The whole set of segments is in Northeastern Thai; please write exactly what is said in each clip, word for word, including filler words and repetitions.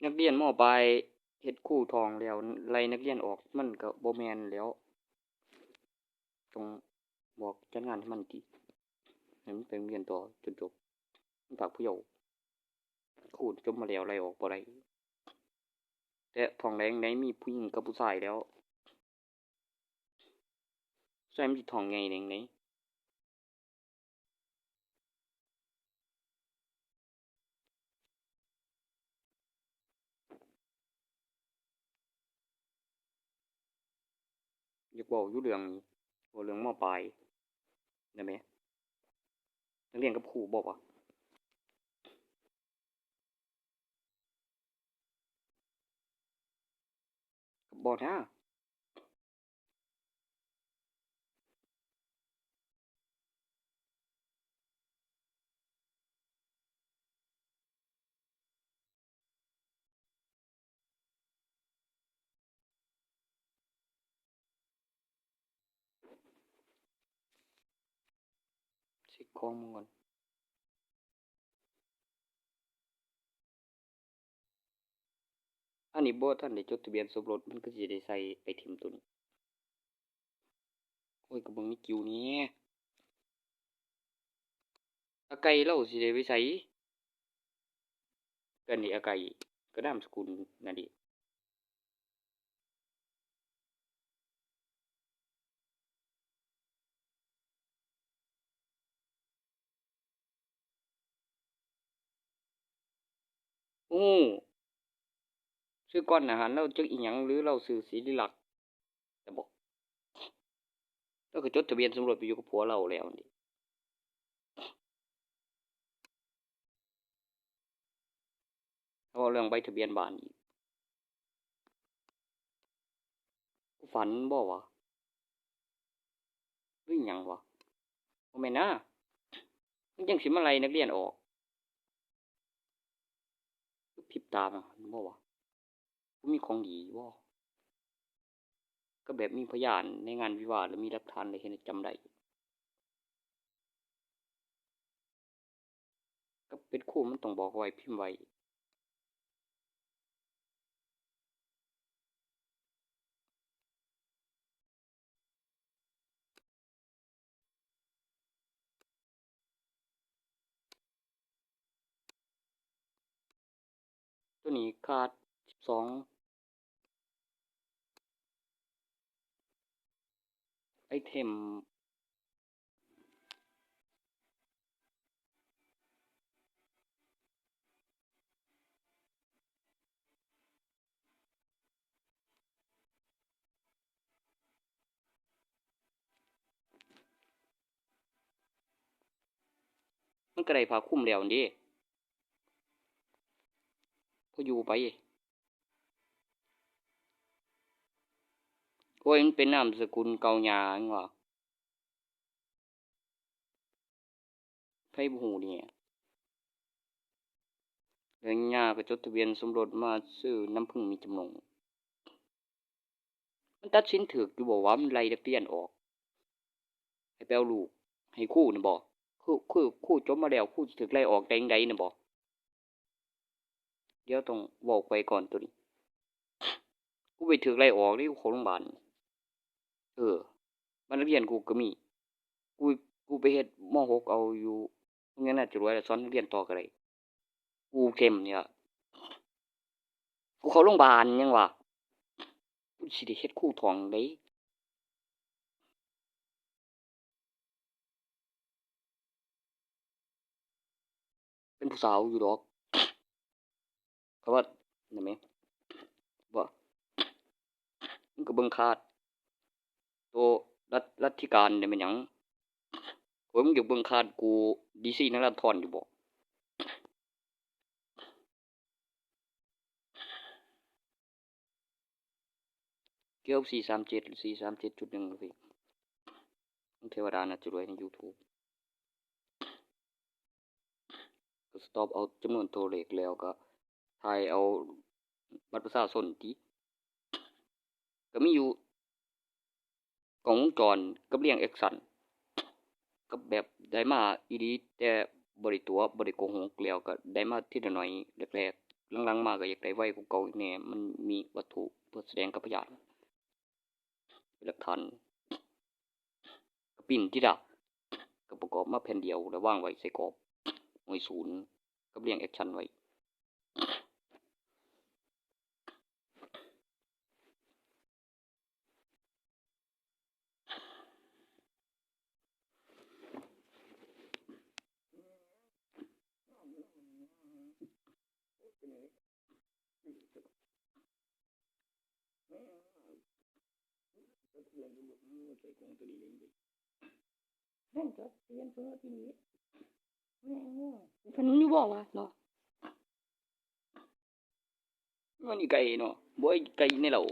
นักเรียน ม.ปลาย เฮ็ดครูท้องแล้วไล่นักเรียนออก มันก็บ่แม่นแหล้ว ต้องบอกจัดงานให้มันติ ให้มันไปโรงเรียนต่อจนจบ มันพรากผู้เยาว์ ครูจบมาแล้วไล่ออกบ่ได้ แต่ท้องแดงใดมีผู้หญิงกับผู้ชายแล้ว ใช่ มันสิท้องใหญ่แดงใด อยากเว้าอยู่เรื่องนี้ เว้าเรื่อง ม.ปลาย ได้ไหม นักเรียนกับครูบ่วะ บ่นะ เช็คข้อมูลก่อน อันนี้บ่ทันได้จดทะเบียนสมรส มันก็สิได้ใส่ไอเทมตัวนี้ โอ้ย ก็เบิ่งในกิวนี่ อาไก่ลาวสิได้ไปไส ก็นี่อาไก่ ก็นามสกุลนั่นเด้ โอ้ ชื่อก้อนอาหารลาวจักอีหยัง หรือลาวชื่อศิริลักษณ์ แต่บอก ลาวก็จดทะเบียนสมรสไปอยู่กับผัวลาวแล้วนี่ เว้าเรื่องใบทะเบียนบ้านอีก กูฝันบ่วะ หรือหยังวะ บ่แม่นนะ มันจั่งสิมาไล่นักเรียนออก คือพริบตามาบ่วะ กูมีของดีบ่ ก็แบบมีพยานในงานวิวาห์ แล้วมีหลักฐาน แล้วเฮ็ดให้จำได้ ก็เป็นครูมันต้องบอกไว้ พิมพ์ไว้ ตัวนี้ขาดสิบสอง ไอเทม มันก็ได้ผ้าคลุมแล้วนี่ พออยู่ไป โอ้ย มันเป็นนามสกุลเก่าย่า หยังวะ ไผบ่ฮู้นี่ แล้วย่าก็จดทะเบียนสมรสมาซื้อน้ำผึ้งมีจำนง มันตัดสินถูกอยู่บ่ว่ามันไล่นักเรียนออก ให้ไปเอาลูกให้ครูนี่บ่ คือ คือครูจบมาแล้ว ครูสิถูกไล่ออกได้จั่งใดนี่บ่ เดี๋ยวต้องเว้าไปก่อนตัวนี้ กูไปถูกไล่ออกนี่ กูเข้าโรงบาล เออ บ้านนักเรียนกูก็มี กู กูไปเฮ็ด ม.หก เอาอยู่โรงเรียนนาจารวย แล้วสอนนักเรียนต่อก็ได้ กูเข้มนี่ล่ะ กูเข้าโรงบาลหยังวะ กูสิได้เฮ็ดครูท้องเด้ เป็นผู้สาวอยู่ดอก เพราะว่า นั่นแหม บ่ มึงก็เบิ่งขาด โตรัฐ รัฐธิการนี่แม่นหยัง โอ้ย มึงอยากเบิ่งขาดกู ดีซี นรันทรอยู่บ่ เกี่ยว สี่สามเจ็ด สี่สามเจ็ดจุดหนึ่ง พี่ เทวดาน่าจะรวยในยูทูบ ก็สต็อปเอาจำนวนตัวเลขแล้วก็ถ่ายเอาบัตรประชาชนติ ก็มีอยู่กล้องวงจรกับเรียงแอคชั่น ก็แบบได้มาอีหลี แต่บ่ได้ตั๋ว บ่ได้โกหก แล้วก็ได้มาทีละหน่อยแรกๆ หลังๆมาก็อยากได้ไวกว่าเก่าอีกแหน่ มันมีวัตถุเพื่อแสดงกับพยานเป็นหลักฐาน ก็ปริ้นติดา ก็ประกอบมาแผ่นเดียวแล้ววางไว้ใส่กรอบหน่วยศูนย์กับเรียงแอคชั่นไว้ นั่นก็เปลี่ยนตัวที่นี่ แม่งงง เพิ่นอยู่บ่วะเนาะ มันอีไก่เนาะ บ่อีไก่ในเหล่า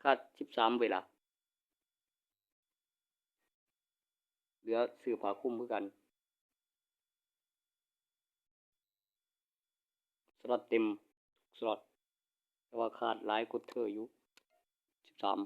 ขาดสิบสามเวลา เหลือซื้อผ้าคลุมคือกัน สล็อตเต็มทุกสล็อต แต่ว่าขาดหลายกว่าเธออยู่ สิบสาม